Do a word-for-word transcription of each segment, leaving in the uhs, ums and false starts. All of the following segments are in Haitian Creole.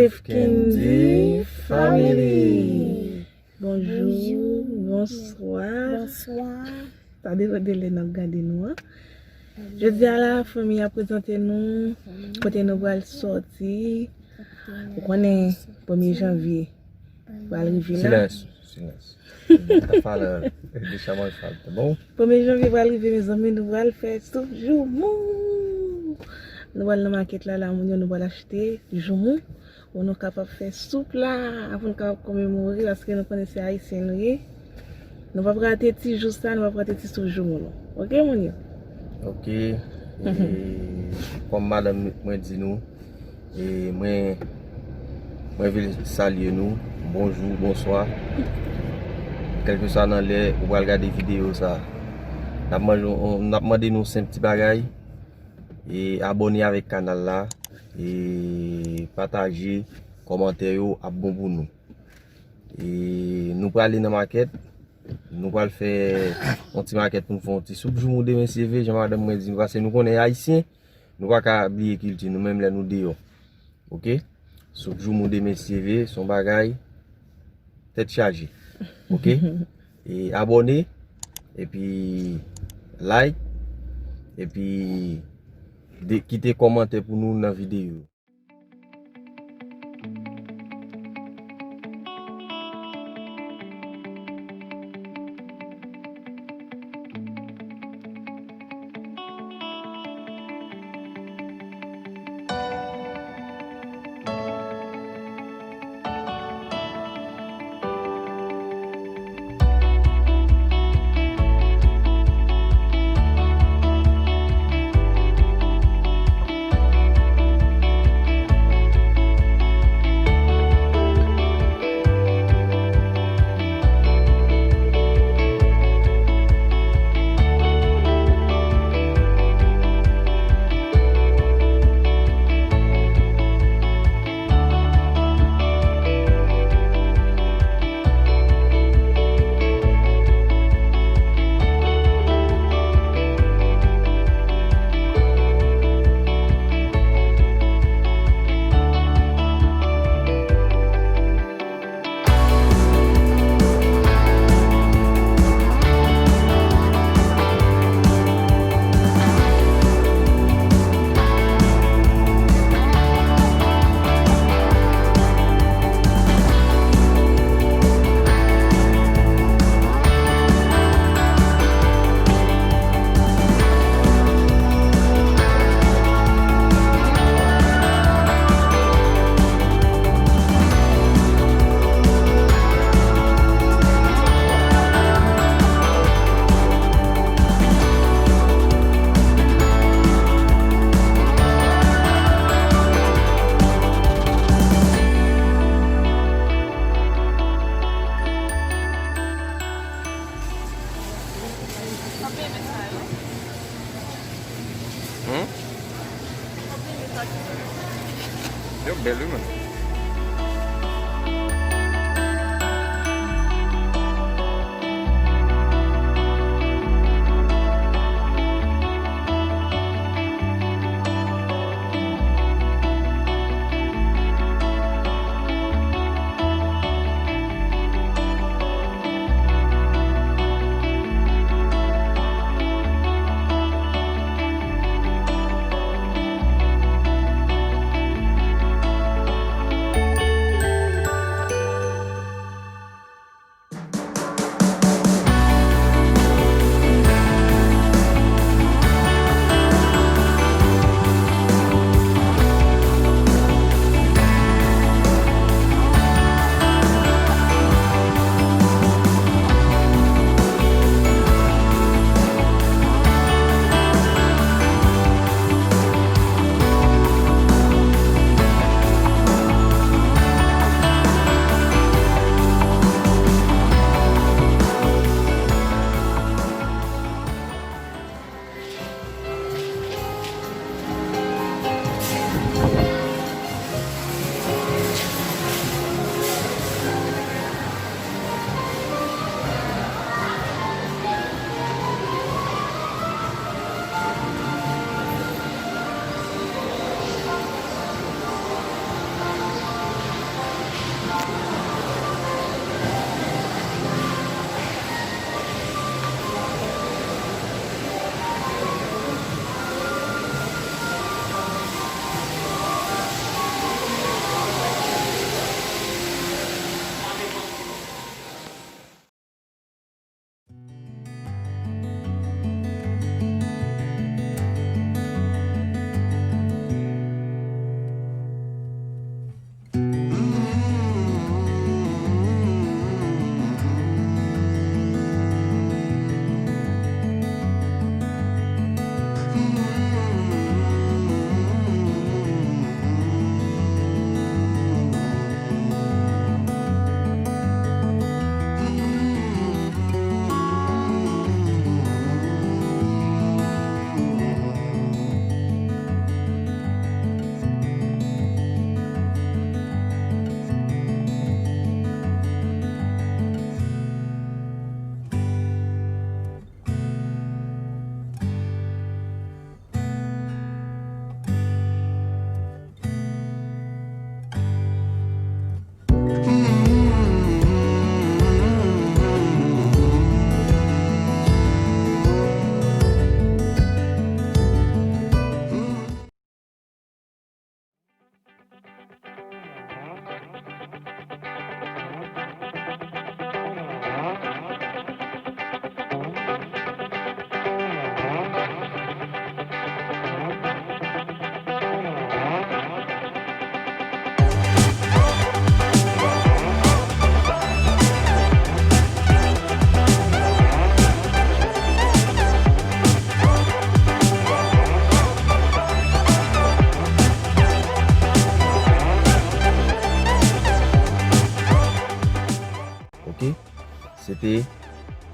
Steph Candy Family. Bonjou, bonswa. Bonswa. Sa depann de lè n ap gade nou an. Jodi a la, fanmi a prezante nou kote nou pral sòti. Ou konnen premye janvye pral rive la. Silans, silans. N ap pale de Chaman Fab, ta bon? Premye janvye pral rive, mezanmi, nou pral fè soup joumou. Nou pral nan makèt la, la, moun yo, nou pral achte joumou pou nou kapab fè soup la, pou nou kapab komemore, paske nou konnen se Ayisyen nou ye. Nou p ap rate ti jou sa, nou p ap rate ti soup joumou nou. Oke, moun yo? Oke. E, kòm madanm mwen di nou, e mwen, mwen vle salye nou. Bonjou, bonswa. Kèlkeswa nan lè ou pral gade videyo sa, n ap mande, n ap mande nou senp ti bagay. E abòne avèk kanal la. E pataje, kòmantè yo ap bon pou nou. E nou prale nan makèt. Nou pral fè yon ti makèt pou nou fè yon ti soup joumou demen si Dye vle, jan madanm mwen di nou, paske nou konnen Ayisyen, nou pa ka bliye kilti nou, menm lè nou deyò. Oke? Soup joumou demen si Dye vle, se yon bagay tèt chaje. Oke? E abòne, epi like, epi de, kite kòmantè pou nou nan videyo. Hmm? Yo bèl wi, man.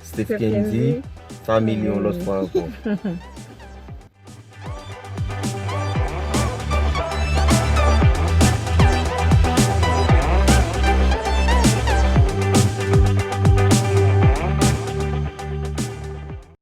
Steph Kendy, family yon lòt fwa ankò.